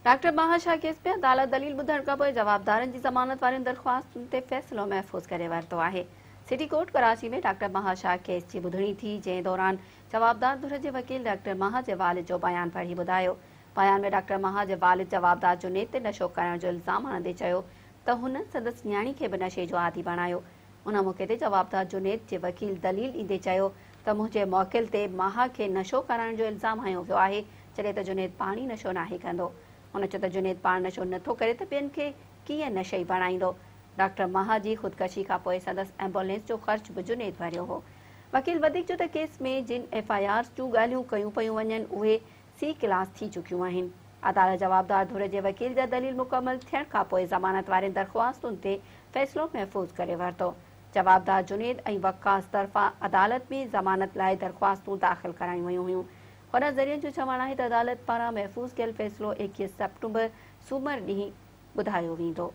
Doctor ماها Shah case ۾ عدالت دليل ٻڌڻ کانپوء جوابدارن جي ضمانت وارين درخواستن تي فيصلو محفوظ ڪري ورتو آهي. City court Karachi ۾ doctor Maha Shah case جي ٻڌڻي ٿي، جنهن دوران جوابدار ڌر جي وڪيل ڊاڪٽر ماها جي والد جو بيان پڙهي ٻڌايو. بيان ۾ ڊاڪٽر ماها جي والد جوابدار جنيد تي نشو ڪرڻ جو الزام هڻندي چيو ته هن سندس نياڻي کي به نشي جو عادي بڻايو. ان موقعي تي جوابدار جنيد جي وڪيل دليل ڏيندي چيو ته منهنجي موڪل تي ماها کي نشو ڪرائڻ جو الزام هنيو ويو آهي، جڏهن ته جنيد پاڻ ئي نشو ناهي ڪندو. هن چيو ته جنيد پاڻ نشو نه ٿو ڪري ته ٻين کي ڪيئن نشئي بڻائيندو. ڊاڪٽر ماها جي خودڪشي کانپوء سندس ايمبولينس جو خرچ به جنيد ڀريو هو. وڪيل وڌيڪ چيو ته ڪيس ۾ جن ايف I آرز جون ڳالهيون ڪيون پيون وڃن اهي سي ڪلاس ٿي چڪيون آهن. عدالت جوابدار ڌر جي وڪيل جا دليل مڪمل ٿيڻ کانپوء ضمانت وارين درخواستن تي فيصلو محفوظ ڪري ورتو. جوابدار جنيد ۽ وقاص طرفان عدالت ۾ ضمانت لاء درخواستون داخل ڪرايون ويون هيون. هن ذريعن جو چوڻ آهي ته عدالت پاران محفوظ ڪيل فيصلو 21 سيپٽمبر سومر ڏينهن ٻڌايو ويندو.